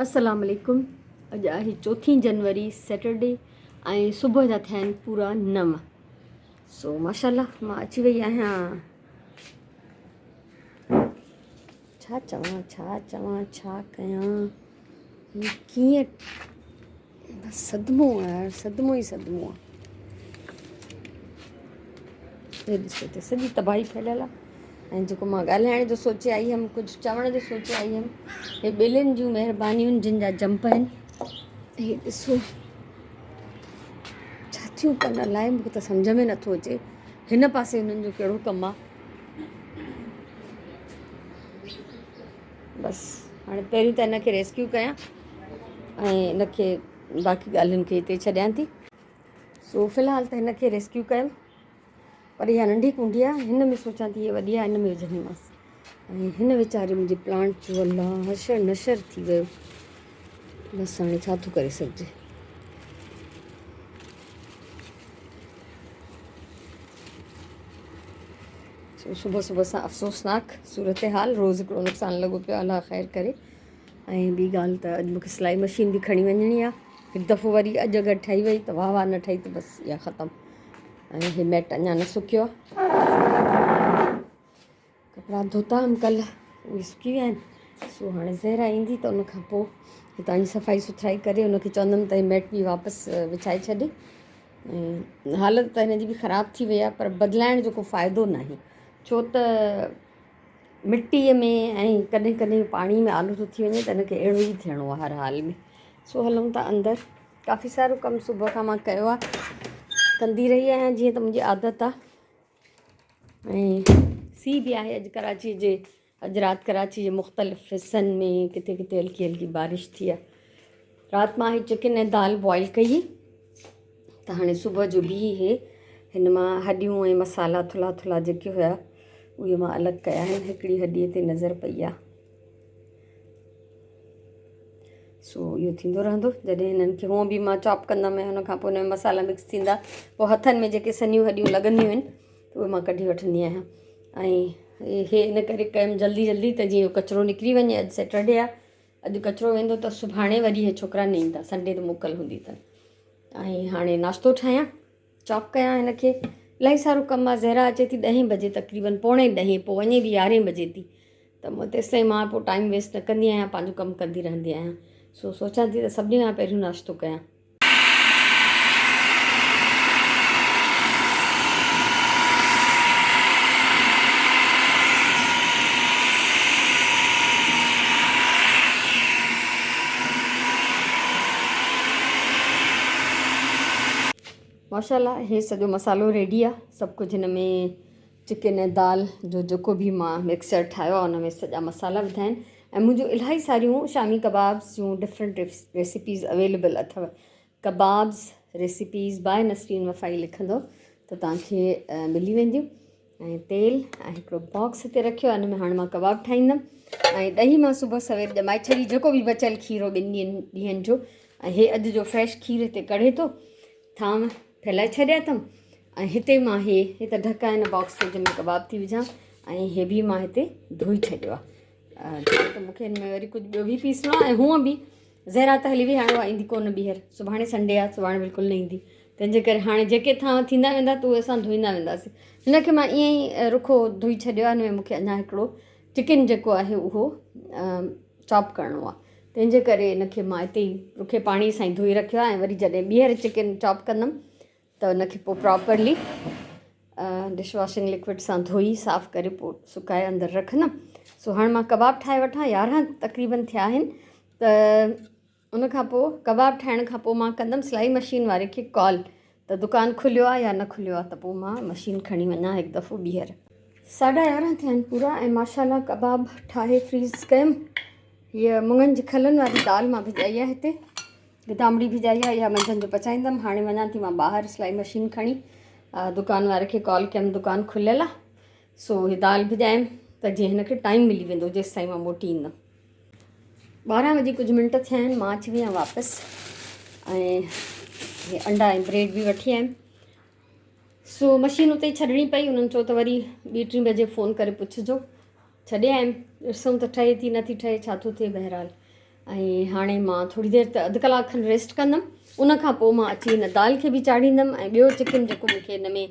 السلام عليڪم اڄ آهي چوٿين جنوري سيٽرڊي ۽ صبح جا ٿيا آهن پورا 9. سو ماشاءالله مان اچي وئي آهيان. ڇا چوان ڇا چوان ڇا ڪيان هي ڪيئن بس صدمو آهي يار، صدمو ئي صدمو آهي. هي ڏسو هتي سڄي تباهي ڦهليل آهي ۽ جيڪو مان ڳالهائڻ جو سوچي آئي هيم، ڪجهه چوڻ جو سوچي آئي هيم، هي ٻلين جون مهربانيون جن جا جمپ آهن. هي ڏسو ڇا ٿيون ڪن الائي مونکي ته سمجهه ۾ نٿو اچي هن پاسي هنن جو ڪهڙو ڪم آهي. بس هاڻي پهريون ته هن کي ريسڪيو ڪيان ۽ هن کي باقي ڳالهين کي هتي ڇڏيان ٿي. سو في الحال ته هن کي ريسڪيو ڪيم، پر اها ننڍي ڪونڊي آهي، هن ۾ سوچان ٿي هيء وڏي آهي هن ۾ وجهنديمانس. ۽ هن ويچاري منهنجي پلانٽ جو الله حشر نشر ٿي ويو. بس هاڻي ڇا ٿو ڪري سگهجي. سو صبح صبح سان افسوسناڪ صورتحال، روز هڪڙو نقصان لڳو پيو، الله خير ڪري. ۽ ٻي ڳالهه ته اڄ مونکي سلائي مشين به کڻي وڃڻي آهي. هڪ دفعو وري اڄ اگر ٺهي وئي ته واهه واهه، نه ٺهي ته بس اها ختم. ۽ هي ميٽ اڃا نه سڪيو آهي، ڪپڙا ڌوتا هئم ڪلهه اهي سڪي ويا آهن. سو هاڻي زهرا ايندي ته ان کان پوء هتان جي صفائي سٿرائي ڪري ان کي چوندم ته هي ميٽ به واپس وڇائي ڇڏي. ۽ حالت ته هن جي به خراب ٿي وئي آهي، پر بدلائڻ جو ڪو فائدو ناهي، ڇو ته مٽيء ۾ ۽ ڪڏهن ڪڏهن پاڻي ۾ آلو ٿو ٿي وڃي ته هن کي اهڙو ئي ٿيڻو آهي هر حال ۾. سو هلون ٿا اندر. ڪافي سارو ڪم صبح کان مان ڪيو آهي، ڪندي رهي آهيان جيئن ته منهنجي عادت آهي. ۽ سي به آهي اڄ ڪراچي جي، اڄ رات ڪراچي جي مختلف حصن ۾ ڪٿي ڪٿي هلڪي هلڪي بارش ٿي آهي. رات مان هي چڪن ۽ دال بوائل ڪئي هئي ته هاڻي صبح جو به هي هن مان هڏيون ۽ مصالحا ٿلها ٿلها جيڪي هيا اهي مان الڳ ڪيا آهن. هڪڙي هڏي تي نظر پئي آهي، سو اهو ٿيندو رهندو. جڏهن هنن کي هونء به مان چاپ ڪندم ۽ هن کان پوء هن ۾ مصالحا مڪس ٿيندا، پوء هٿن ۾ جيڪي سنهيون هڏيون لڳنديون آهن ته اهي مان ڪڍي وٺندي آهيان. ۽ هي ان ڪري ڪيم جلدي جلدي ته جيئن اهو ڪچرو نڪري وڃي. اڄ سيٽرڊي آهي، اڄ ڪچرو ويندو ته سڀاڻي وري اهي ڇوڪرا نه ايندا، سنڊي تي موڪل هوندي اٿن. ۽ هاڻي ناشتو ٺاهيان، چاپ ڪيان هن کي، الاهي سارو ڪم آهي. زهرا اچي ٿي ڏهين بجي تقريبن پوڻي ڏهين، پوء وڃي به يارهين بجي ٿي، ته مون تيستائين مان پوء ٽائيم ويسٽ نه ڪندي آهيان، پنهنجو ڪم ڪندي رهندي آهيان. سو سوچان ٿي ته سڀني کان پهريون ناشتو ڪيان. ماشاءالله هي سڄو مصالحو ريڊي آ، سڀ ڪجهه هن ۾ چڪن ۽ دال جو جيڪو به مان مڪسچر ٺاهيو آ ان ۾ سڄا مصالحا وڌا آهن. ۽ منهنجون الاهي ساريون شامي ڪبابس جون ڊفرنٽ ريسيپيز اويليبل اٿو. ڪبابس ريسيپيز باء نسرين وفائي لکندو ته توهان کي ملي وينديون. ۽ تيل ۽ هڪڙو باڪس هتي رکيو آهي، ان ۾ هاڻي مان ڪباب ٺاهيندم. ۽ ڏهي مان صبح سوير ڄمائي ڇڏي، جيڪو به بچيل کير هو ٻن ڏينهن جو، ۽ هي اڄ جو فريش کير هتي ڪڙهي ٿو، ٿانو ڦهلائي ڇڏيا اٿم. ۽ هتي مان هي هي ته ڍڪ آهي هن باڪس تي جنهن ۾ ڪباب ٿي وجهان، ۽ هي به مان هتي ڌوئي ڇڏيو آهي، ڇو ته مونکي هن ۾ وري ڪجهه ٻيو به پيسڻو آهي. ۽ هونء به زهرا ته هلي وئي، هاڻي اها ايندي ڪونه ٻيهر، سڀاڻي سنڊي آهي، سڀاڻي بلڪل نه ايندي، تنهن جي ڪري هاڻي جيڪي ٿانو ٿيندا ويندا ته اهي اسان ڌوئيندا وينداسين. هن کي مان ائين ئي رکو ڌوئي ڇڏيو آهي. هن ۾ مونکي اڃا هڪڙو چڪن جيڪو آهي اهو چاپ ڪرڻو آهي، تنهن جي ڪري هن کي مان اتي ئي رکي پاڻي سان ئي ڌوئي رکيو آهي. ۽ وري جڏهن ٻيهر چڪن چاپ ڪندم ته ان کي پوء پراپرلي ڊش واشنگ لڪوڊ سان ڌوئي صاف ڪري پوء سڪائي اندر رکندم. سو هاڻي مان ڪباب ٺاهي وٺان، 11 تقريبن ٿيا آهن. ته ان کان پوء ڪباب ٺاهڻ کان پوء مان ڪندم سلائي مشين واري کي ڪال ته دڪان کليو آهي يا نه کليو آهي، ته پوء مان مشين کڻي وڃان هڪ دفعو ٻيهر. 11:30 ٿيا آهن پورا ۽ ماشاءالله ڪباب ٺاهي فريز ڪيم. هيء مڱن جي کلن واري دال مان ڀڄائي آهي، هتي گدامڙي ڀڄائي آهي، اها منجهند جو پچائيندم. هاڻي وڃان ٿي مان ٻاهر سلائي مشين کڻي، دڪان واري کي ڪال ڪيم، دڪان کليل آهي. سو هي دال ڀڄايم ته جيئن هن کي ٽائيم ملي ويندو جيستائين مان موٽي ايندم. 12 وڄي ڪجهه منٽ ٿيا آهن، مان اچي وئي آهيان واپس ۽ هي انڊا ۽ بريڊ به وٺي آيم. سو مشين اتي ئي ڇڏڻي پئي، انهن چيو ته وري ٻي ٽي بجي فون ڪري پڇجو. ڇڏي آيم، ڏسون ته ٺهي ٿي نٿي ٺهي ڇا ٿو ٿئي. بهرحال ۽ هاڻي مان ٿوري دير ته اڌ ڪلاڪ کن ريسٽ ڪندم ان کان پوء مان اچي هن دال کي به چاڙهيندم ۽ ٻيو چڪن جيڪو مون کي هن ۾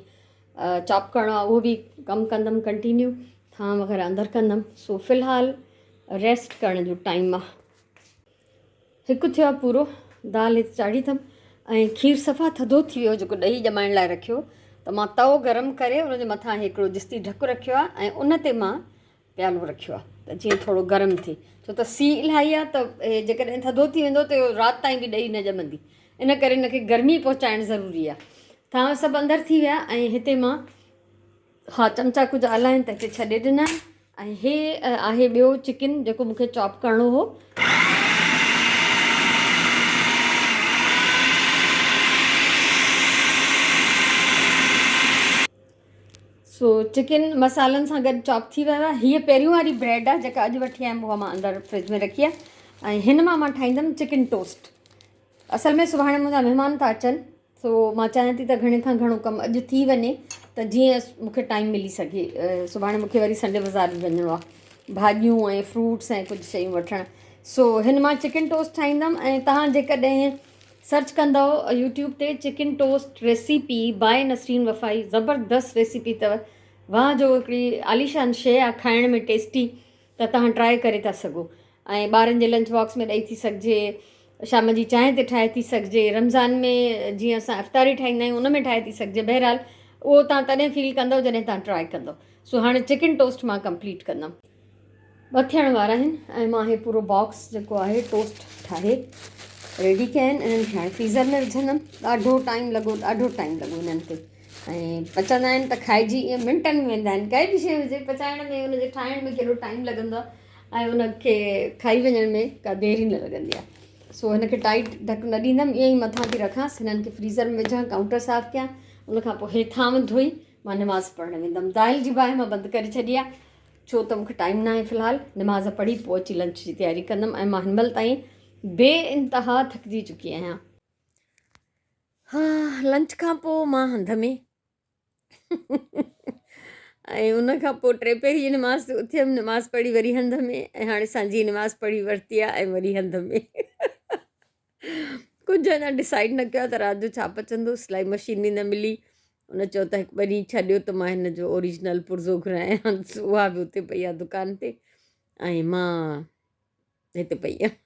چاپ ڪرڻو آهي اهو به ڪم ڪندم ڪنٽينيو ٿانء وغيره اندر ڪندم سو في الحال ريسٽ ڪرڻ جو ٽائيم آهي. هڪ ٿيو آهي پورو دال هت چاڙهي اٿم ۽ کير صفا ٿڌو ٿي ويو جيڪو ڏهي ڄمائڻ لاء رکيو ته مان تئو گرم ڪري ان جي مٿان هڪڙو جستي ڍڪ رکيو آهي ۽ ان تي مان پيالو رکيو آهي ته جيئن ٿورو گرم ٿئي ڇو ته سي الاهي آهي ته جيڪڏهن ٿڌو ٿي ويندو ته رات تائين به ڏهي نه ڄمندي ان ڪري ان کي گرمي پهچائڻ ضروري آهي. ٿانء سڀ اندر ٿي ويا ۽ هتي مان ها چمچا ڪجهه آلا آهن ته هتي ڇڏي ڏنا ۽ هي آهي ٻيو چڪن جيڪو مونکي چاپ ڪرڻو هو. سو چڪن مصالحن سان گڏ چاپ ٿي ويو آهي. هيء پهريون واري بريڊ آهي جيڪا اڄ وٺي آيم اها مان اندر فرج ۾ رکي آهي ۽ هن مان مان ٺاهيندم چڪن ٽوسٽ. اصل ۾ سڀاڻي منهنجا مهمان ٿا اچن سو مان چاهيان ٿي ته گهڻي کان گهڻو ڪم اڄ ٿي وڃي ته جيئن مون کي ٽائيم ملي سگهي. سڀاڻي مون کي وري سنڊي بازار به وڃڻو آهي ڀاڄيون ۽ فروٽس ۽ ڪجهه شيون وٺڻ. سو هن مان چڪن ٽوسٽ ٺاهيندم ۽ توهان جيڪڏهن سرچ ڪندؤ يوٽيوب تي chicken toast recipe by Nasreen Wafai زبردست ريسيپي اٿو واهه جو هڪڙي عاليشان شيء آهي کائڻ ۾ ٽيسٽي ته توهان ٽرائي ڪري ٿا سگهو ۽ ٻارن جي لنچ باڪس ۾ ڏئي ٿي سگهجي شام جي چانهه تي ٺاهي ٿي سگهجي رمضان ۾ جيئن اسان افطاري ٺاهيندا آهيون ان ۾ ٺاهي ٿي سگهجي بهرحال اهو توهان تڏهن فيل ڪندؤ جڏهن توهان ٽرائي ڪندؤ سو هاڻي چڪن ٽوسٽ مان ڪمپليٽ ڪندم. ٻه ٿيڻ وارا آهن ۽ مان هي پورو باڪس جيڪو آهي ٽوسٽ ٺاهي ريڊي ڪيا آهن انهن کي هاڻي فريزر ۾ وجهندم ڏاڍو ٽائيم لڳو ڏاڍو ٽائيم لڳو انهن تي ۽ پچندا آهن ته کائجي ائين منٽن ۾ ويندا آهن ڪائي به شيء هجي پچائڻ ۾ ان جي ٺاهڻ ۾ ڪيڏو ٽائيم لڳندو آهي ۽ ان کي کائي وڃڻ ۾ ڪا دير ئي نه لڳندي آهي سو هن کي ٽائيٽ ڍڪ نه ڏيندم ائين ئي مٿان ٿي رکانس هنن کي فريزر ۾ وجهان ڪائونٽر صاف ڪيان ان کان پوء هي ٿانو ڌوئي مان نماز پڙهڻ ويندم دال جي باهه مان بند ڪري ڇڏي آهي ڇو ته مون کي ٽائيم ناهي في الحال نماز پڙهي پوء اچي لنچ جي تياري ڪندم ۽ مان هن مهل تائين بي انتها ٿڪجي چڪي آهيان. ها لنچ کان پوء مان هنڌ ۾ ۽ ان کان پوء ٽي پهري جي نماز تي اٿيم نماز پڙهي وري هنڌ ۾ ۽ هاڻي سانجهي نماز پڙهي ورتي آهي ۽ وري هنڌ ۾ ڪجهه اڃا ڊسائيڊ نه ڪيو آهي ته رات جو ڇا پچندو سلائي مشين به نه ملي ان چيو ته هڪ ٻه ڏينهن ڇڏيو ته مان هن جو اوريجنل پرزو گهرايان اها به اتي پئي آهي دڪان تي ۽ مان هتي پئي آهيان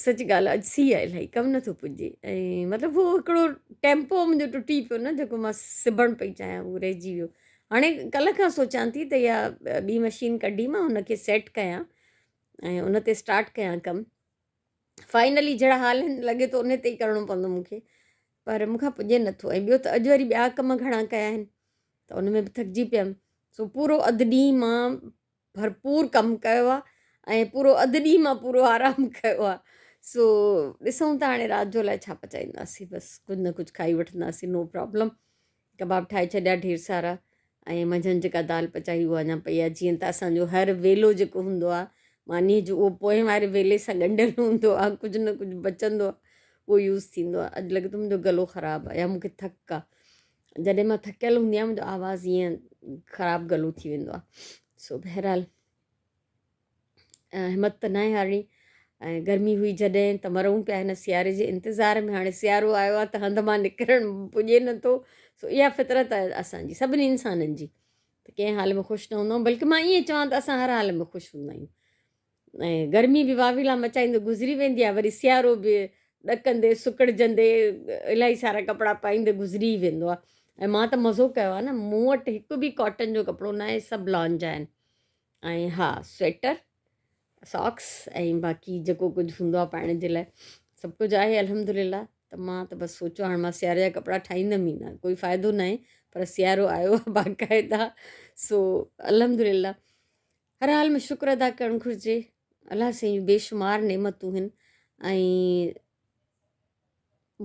سچ ڳالهه اڄ سي آهي الاهي ڪم نٿو پڄي ۽ مطلب هو هڪڙو ٽيمپو منهنجو ٽٽي پيو نه جيڪو مان سبڻ پئي چاهيان اهو رهجي ويو هاڻي ڪلهه کان سوچان ٿي ته اها ٻي مشين ڪڍي مان هن کي سيٽ ڪيان ۽ ان تي اسٽارٽ ڪيان ڪم فائنلي جهڙا حال آهن لڳي ٿو ان تي ئي ڪرڻو پوندو مون کي پر مون کان پڄي نٿو ۽ ٻيو ته اڄ وري ٻيا ڪم گهڻا ڪيا آهن ته ان ۾ به ٿڪجي پيم سو پورو اڌ ڏينهن مان ڀرپور ڪم ڪيو آهي ۽ پورو اڌ ڏينهن مان پورو آرام ڪيو آهي سو ڏسون ٿا هاڻي رات جو الائي ڇا پچائينداسين بس ڪجهه نه ڪجهه کائي وٺنداسين نو پرابلم ڪباب ٺاهي ڇڏيا ڍير سارا ۽ منجهند جيڪا دال پچائي اها اڃا پئي آهي جيئن ته اسان جو هر ويلو جيڪو هوندو آهي مانيء جو اهو پوئين واري ويلي سان ڳنڍيل هوندو آهي ڪجهه نه ڪجهه بچندو آهي اهو يوز ٿيندو آهي اڄ لڳي ٿو منهنجو گلو خراب آهي يا مونکي ٿڪ آهي جڏهن مان ٿڪيل هوندي آهيان منهنجو آواز ائين خراب گلو ٿي ويندو آهي سو بهرحال همت ته ناهي هارڻي ۽ گرمي هئي جڏهن ته مرون پيا هن سياري جي انتظار ۾ هاڻي سيارو آيو آهي ته هنڌ مان نڪرڻ پڄي نٿو سو اها فطرت آهي اسان جي سڀني انسانن جي ته ڪنهن حال ۾ خوش نه هوندا آهيون بلڪه مان ائين چوان ته اسان هر حال ۾ خوش هوندا آهيون ۽ گرمي به واويلا مچائيندي گذري ويندي آهي وري سيارو به ڏڪندي سڪڙجندي الاهي سارا ڪپڙا پائيندي گذري ويندو آهي ۽ مان ته مزو ڪيو آهي نه مون وٽ هڪ به ڪاٽن جو ڪپڙو نه آهي سڀ لان جا آهن ۽ ها سوئيٽر ساڪس ۽ باقي جيڪو ڪجهه هوندو آهي پائڻ جي لاء سڀ ڪجهه آهي الحمد لله ته مان ته بس سوچيو هاڻي مان سياري جا ڪپڙا ٺاهيندم ئي نه ڪوئي فائدو نه آهي پر سيارو آيو آهي باقاعده سو الحمد لله هر حال ۾ شڪر ادا ڪرڻ گهرجي الله سائين جون بيشمار نعمتون آهن ۽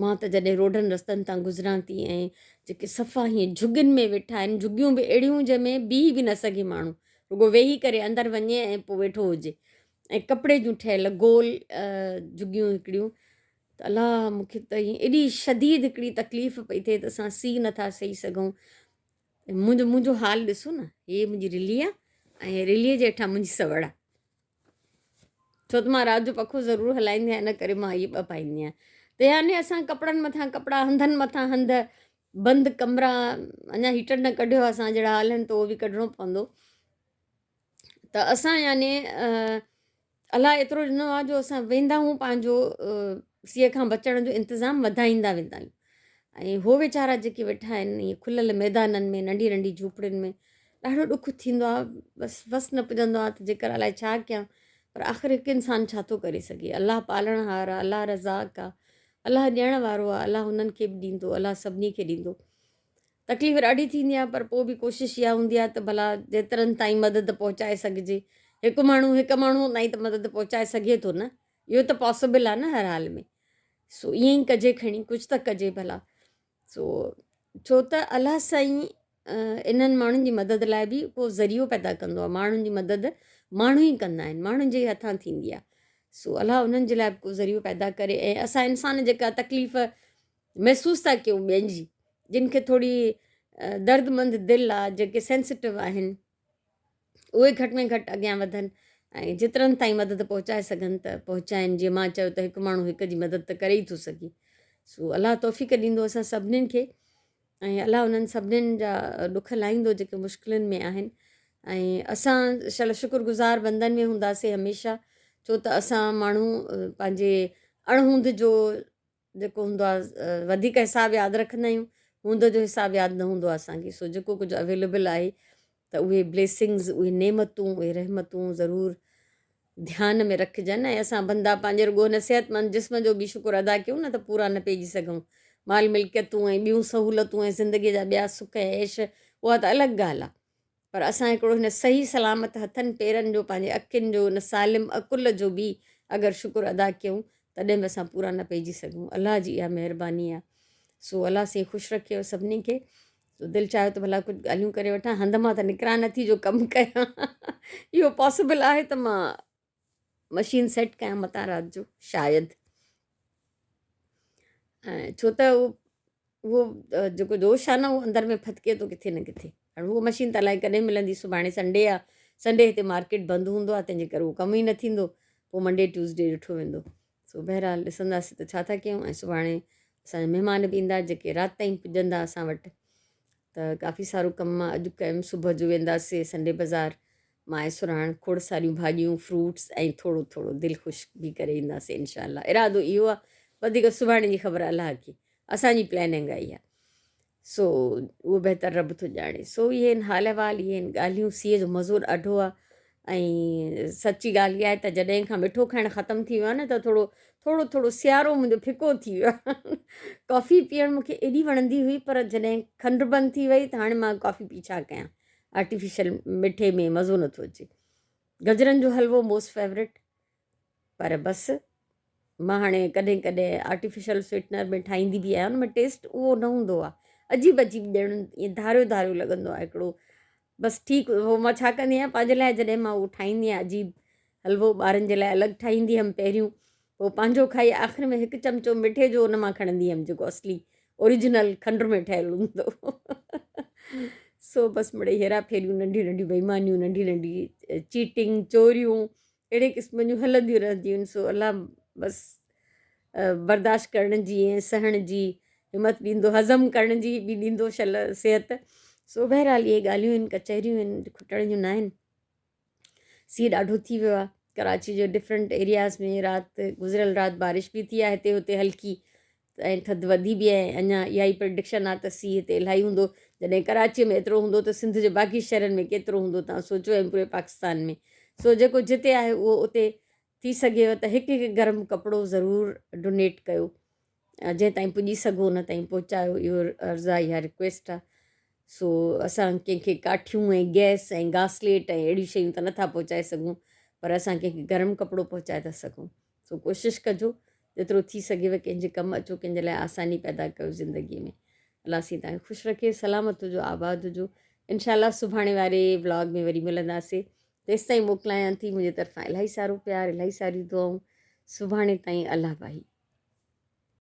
مان ته جڏهن روڊن رستن تان گذران ٿي ۽ جيڪي صفا هيئن جهڳين ۾ ويٺا آهن، جهڳيون به اهڙيون جنهن ۾ بيهي به نه سگهي ماڻهو، رڳو ويهي ڪري اندر وڃي ۽ پوء ويٺو هجي ۽ ڪپڙي جون ٺهيل گول جهڳيون هڪڙيون ته الله مون کي ته هيئن ايڏي شديد هڪڙي تڪليف پئي ٿئي ته اسان سيء نٿا سهي سگهون. منهنجو منهنجو حال ڏسو نه، هي منهنجي رلي آهي ۽ رليء جي هيٺان منهنجي سوڙ آهي. ڇو ته مان رات جو پکو ضرور هلائيندي آهيان ان ڪري مان اهي ٻه پائيندي آهيان ته يعني اسان ڪپڙن مٿان ڪپڙا هنڌن مٿان هنڌ بند ڪمرا اڃا هيٽر نه ڪڍيو آهي اسان جهڙا حال آهن ته اهو به ڪڍڻو پوندو ته اسان يعني الله ايترو ڏنو آهي جو اسان ويندا آهيون پنهنجو سيء کان بچڻ جو انتظام وڌائيندا ويندا آهيون ۽ هو ويچارا جيڪي ويٺا آهن ائين کليل ميدانن ۾ ننڍي ننڍي جهوپڙين ۾ ڏاڍو ڏک ٿيندو آهي بس وس نه پڄندو آهي ته جيڪر الائي ڇا ڪيان پر آخر هڪ انسان ڇا ٿو ڪري سگهي الله پالڻهار آهي الله رزاق آهي الله ڏيڻ وارو آهي الله هنن کي به ڏيندو الله سڀني کي ڏيندو تڪليف ڏاڍي ٿيندي آهي پر پوء به ڪوشش اها هوندي آهي ته ڀلا جيترن تائين مدد پهچائي سگهجي هڪ ماڻهو هڪ ماڻهو تائين ته مدد پهچائي سگهي ٿو نه اهو ته پاسبل آهي نه هر حال ۾ سو ائين ئي ڪجي کڻي ڪجهه ته ڪجي ڀلا سو ڇو ته الله سائين انهن ماڻهن جي مدد لاء به ڪو ذريعو پيدا ڪندو آهي ماڻهن جي مدد ماڻهو ئي ڪندا آهن ماڻهن جي هٿان ٿيندي آهي سو الله انهن جي لاء به ڪو ذريعو پيدا ڪري ۽ اسان انسان جيڪا تڪليف محسوس ٿا ڪيون ٻين جي جن کي ٿوري دردمند دل آهي جيڪي سينسٽو آهن اهي گهٽ ۾ گهٽ اڳيان وڌن ۽ جيترن تائين مدد پهچائي سگهن ته پهچائن جيئن مان چيو ته هڪ ماڻهو هڪ جي مدد ته ڪري ئي ٿو سگهي سو الله توفيق ڏيندو اسان سڀنين کي ۽ الله انهن سڀنين جا ڏک لاهيندو جيڪي مشڪلن ۾ آهن ۽ اسان شل شڪر گذار بندن ۾ هونداسي هميشه ڇو ته اسان ماڻهو پنهنجي اڻهوند جو جيڪو هوندو آهي وڌيڪ حساب ياد رکندا آهيون هوند جو حساب ياد نه هوندو آهي اسانکي سو جيڪو ڪجهه اويليبل آهي ته اهي بليسنگز اهي نعمتون اهي رحمتون ضرور ڌيان ۾ رکجن ۽ اسان بندا پنهنجي رڳو هن صحت مند جسم جو به شڪر ادا ڪيون نه ته پورا نه پئجي سگهون مال ملڪيتون ۽ ٻيون سهولتون ۽ زندگي جا ٻيا سک ۽ عيش اها ته الڳ ڳالهه آهي پر اسان هڪڙو هن صحيح سلامت هٿن پيرن جو پنهنجي اکين جو هن سالم عقل جو به اگر شڪر ادا ڪيون تڏهن به اسان پورا نه پئجي سگهون الله جي اها مهرباني آهي سو الله سائين خوش رکيو سڀني کي سو دل چاهيو ته ڀلا ڪجهه ڳالهيون ڪري وٺان هنڌ مان ته نڪران نٿي جو ڪم ڪيان اهو پاسبل آهي ته مان مشين سيٽ ڪيان متان رات جو شايد ڇو ته اهو جيڪو جوش آهي نه اهو اندر ۾ ڦٿڪي ٿو ڪٿي نه ڪٿي هاڻي هوء مشين ته الائي ڪڏهن ملندي سڀاڻي سنڊي آهي سنڊي هتي مارڪيٽ بند هوندو آهي تنهنجي ڪري اهو ڪم ئي نه ٿيندو پوء منڊي ٽيوزڊي ڏٺو ويندو سو بهرحال ڏسنداسين ته ڇا ٿا ڪيون ۽ سڀاڻي اسانجا مهمان به ايندا جيڪي رات تائين پڄندا اسان وٽ ته ڪافي سارو ڪم مان اڄ ڪيم صبح جو وينداسين سنڊي بازار مان ۽ سرهاڻ کوڙ ساريون ڀاڄيون فروٽس ۽ ٿورو ٿورو دل خوش به ڪري اينداسين انشاء الله ارادو اهو آهي وڌيڪ سڀاڻي جي خبر الله کي اسان جي پلاننگ آهي اها سو اهو بهتر رب ٿو ڄاڻي سو اهي آهن حال احوال اهي آهن ڳالهيون سيء جو مزو ڏاڍو آهي ۽ سچي ڳالهه اها آهي ته جڏهن کان مٺو کائڻ ختم ٿي ويو آهي نه ته ٿورو ٿورو ٿورو سيارو منهنجو ڦڪو ٿي ويو آهي ڪافي پيئڻ مونکي ايڏي وڻندي هئي پر جڏهن کنڊ بند ٿي وئي ته هاڻي مان ڪافي پي ڇا ڪيان آرٽيفيشل مٺي ۾ مزو نٿو اچي گجرن جو حلوو موسٽ فيورٽ پر بس مان هاڻي ڪڏهن ڪڏهن آرٽيفيشل سويٽنر ۾ ٺاهيندي به آهيان ان ۾ ٽيسٽ اهو نه هوندو آهي عجيب عجيب ڄڻ ائين ڌاريو ڌاريو لڳندو آهي هڪڙو بس ٺيڪ هو مان ڇا ڪندي آهيان پنهنجي لاء جڏهن مان اهو ٺاهيندي آهيان عجيب حلوو ٻارن جي لاء الڳ ٺاهيندي هيم پهريون پوء پنهنجو کائي آخر ۾ هڪ چمچو مٺي جو ان مان کڻندي هيم جيڪو اصلي اوريجنل کنڊ ۾ ٺهيل هوندو سو بس مڙئي هيرا ڦيريون ننڍيون ننڍيون بيمانيون ننڍي ننڍي چيٽنگ چوريون اهڙي قسم جون هلنديون رهنديون آهن سو الله بس برداشت ڪرڻ جي ۽ سهڻ جي همت ڏيندو هضم ڪرڻ جي به ڏيندو شل صحت سو بهرحال اهي ڳالهيون آهن ڪچهريون آهن کٽڻ جون نه آهن سيء ڏاڍو ٿي ويو آهي ڪراچي جو ڊفرنٽ ايرياز ۾ رات گذريل رات بارش به ٿي آهي هتي هتي هلڪي ۽ ٿڌ وڌي به آهي اڃا اها ئي پرڊڪشن آهي ته سيء هتي الاهي هوندو جڏهن ڪراچيء ۾ ايترو هوندو ته سنڌ جي باقي شهرن ۾ ڪيترو هوندو توهان سوچو ۽ پوري پاڪستان ۾ سو جيڪو جتي آهي اهو اتي ٿي سگهيو ته هڪ هڪ گرم ڪپڙو ضرور ڊونيٽ ڪيو جنهن تائين پڄي سگهو ان تائين پهچايو اهو عرض آهي اها رڪويسٽ آهي سو اسان ڪنهن کي ڪاٺيون ۽ گئس ۽ گاسليٽ ۽ اهڙيون شيون ته نٿا پهچائي سگهون پر اسان ڪنهن کي گرم ڪپڙو پهچائي ٿا سگهون سو ڪوشش ڪجو جيترو ٿي سگهيو ڪنهن جي ڪم اچو ڪنهن جي لاء آساني پيدا ڪيو زندگي ۾ الله سائين توهان کي خوش رکي سلامت هجو آباد هجو انشاء الله سڀاڻي واري ولاگ ۾ وري ملنداسي تيستائين موڪلايان ٿي منهنجي طرفان الاهي سارو پيار الاهي ساريون دعائون سڀاڻي تائين الله باهي.